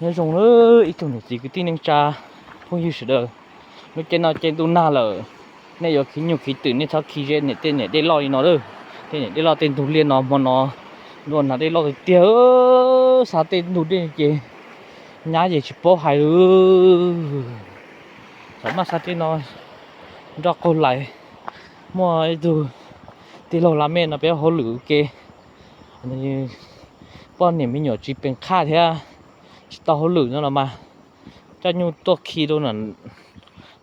Nyob zoo lawm ib tsoom niam txiv kwv tij neej tsa phooj ywg sawv daws, lub caij no caij ntuj nag lawm, nej yuav khi nyuj khi twm nej txhob khi ze niam tej niam dej loj li no lawm. Tej niam dej loj tej ntug liaj no hmo no, ntuj nag dej loj tiag tiag, xa tej ntug dej ces nyab ces tsis paub hais li. Thaum maj xa tej no nroj qaug lais, muaj ib tug tij laug laj mej no peb hauj lwm ua ke, poj niam me nyuam tsis peem qhaj thiab, tsis tau hauj lwm no los mas coj nyuj tuaj khi rau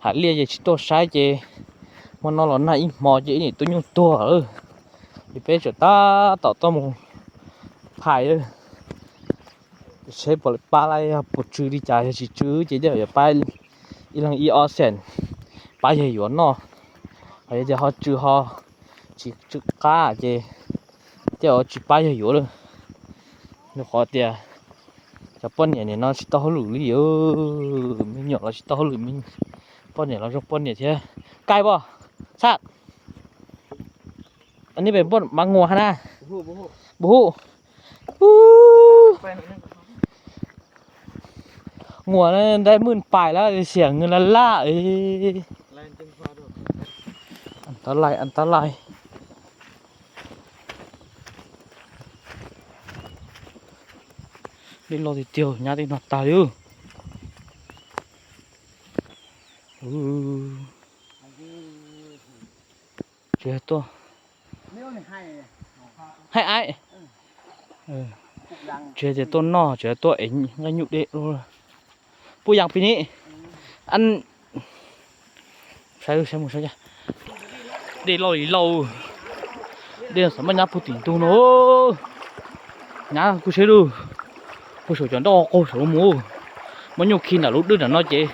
hav liaj ces tsis tuaj saib ces hmo no los nag ib hmo ces ib niam tub nyuj tuag lawm. Ces peb tseem tab tom tuaj mus phais seb puas pab, yog puas tsw li cas, yog tsis tsw ces tej zaum yuav pab ib leeg ib ob xees pab yawg yuav noj. Ho yog tias ho tsw ho tsis tsw qab ces tej zaum tsis pab yawg yuav lawm. Rau qhov tias cov poj niam nim no tsis tau hauj lwm li, me nyuam los tsis tau hauj lwm, poj niam los zoo poj niam thiab. Kais pom, xaj, nej pem poj mas nguas hab na. Bus hu, nguas ntaib mwj pais lawm xiam nws laj laj. Tab lais, tab lais. Dej loj tiag tiag, nyab tej no tag li. Tsis tuaj, haib aib, tsis tias tuaj noj, tsis tuaj ev nqaij nyuj dej. Puj yas pis ni, saib, saib mus saib, dej loj li loj, dej xav muab nyab puag tim ntug no. Nyab kuj seb lawm, puag saum cov nroj qaug saum lub mus, muab nyuj khi nram lub dwb nram no ces,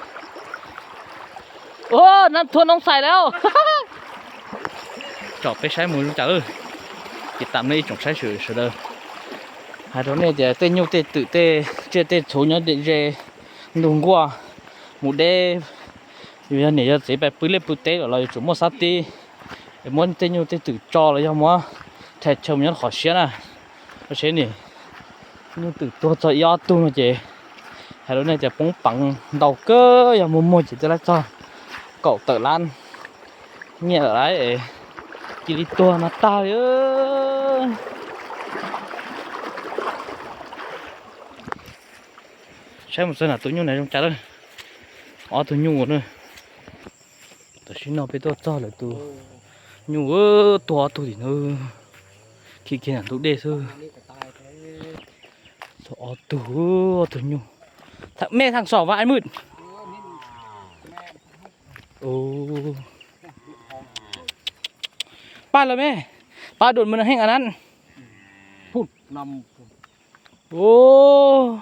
ua, nab thua noob xais lawm. Tsom peb saib mus zoo cas lawm. Ces tam nej ib tsoom saib sawv daws, hais rau nej tias tej nyuj tej twm tej tsiaj tej txhu nyob ze ntug nkuaj mus deb, yus yog niam yog txiv pais pw liaj pw teb lawm los yuav tsum muaj sab tib, es muab tej nyuj tej twm tso los yog muab rhais chaw mus nyob qhov siab na. Ua seb nim nyuj twm tuag txog ib ob tug no ces hais rau nej tias poob peev ntau kawg, yog muag muag ces twb laib txog kaum tawm lab nyiaj lawm lauj, cia li tuag no tag li. Saib mus txog nram tus nyuj na zoo cas lawm. Ob tug nyuj na. Tam sim no peb tuaj txog lawm tus nyuj, tuag ob tug tim no, khi kiag nram ntug dej xwb. Ob tug, ob tug nyuj. Thằng, mẹ thằng sỏ và anh Mượn. Ồ. Pab lawm me, pab đuổi mình hẹn anh ăn. Ồ.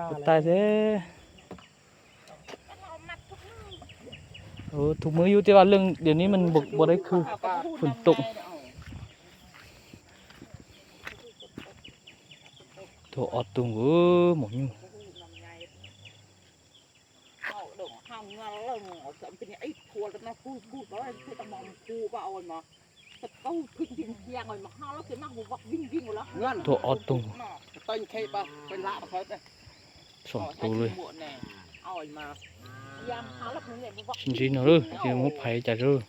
Tus tai thế. Tus mới vô, tiếp vào lưng, điều này mình buộc, buộc đấy khư. Phần tụng. Tus ob tug maum nyuj. Tus ob tug. Txog tus li. Sib ntsib no lawm, ces muab phais cas lawm.